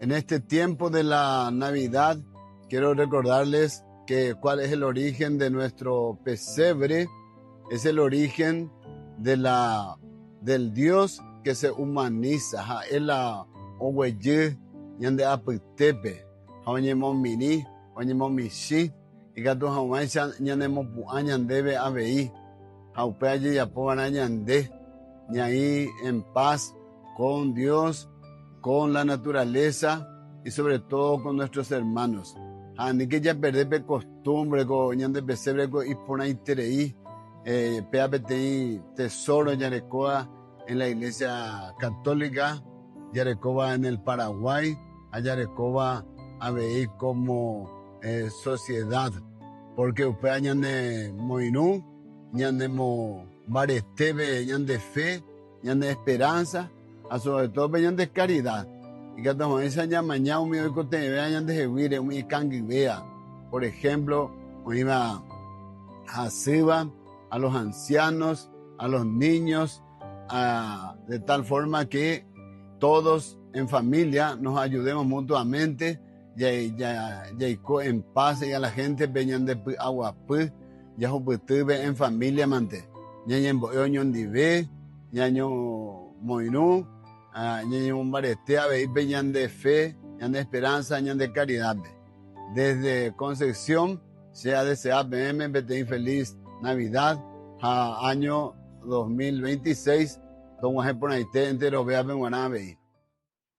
En este tiempo de la Navidad quiero recordarles que cuál es el origen de nuestro pesebre, es el origen de la, del Dios que se humaniza, ha'e la oguejy ñande apytépe ha oñemomirĩ, oñemomichĩ, ikatu hag̃uáicha ñanemopu'ã ñandéve avei, ha upéva jajapova'erã ñande, ñaĩ en paz con Dios, con la naturaleza y sobre todo con nuestros hermanos. Ha aníke japerde pe costumbre ko ñande pesebre ko iporãiterei eh, péva peteĩ tesoro jarekóva en la Iglesia Católica, jarekóva en el Paraguay ha jarekóva avei como eh, sociedad, porque upéva ñanemoirũ, ñanemombareteve ñande fe, ñane esperanza ha sobre todo pe ñande caridad. Ikatu hag̃uáicha ñamaña umi oikotevẽvéva ñandeheguíre, umi ikangyvéva. Por ejemplo, oĩva hasýva, a los ancianos, a los niños, a, de tal forma que todos en familia nos ayudemos mutuamente, jaiko en paz y a la gente pe ñande py'aguapy, jahupytýpe en familia mante, ñañembo'e oñondive, ñañomoirũ, ñañemombarete avei pe ñande fe, ñande esperanza, ñande caridad-pe. Desde Concepción, che adesea peẽme peteĩ feliz Navidad ha año 2026 tog̃uahẽ porãite enterovéape g̃uarã avei.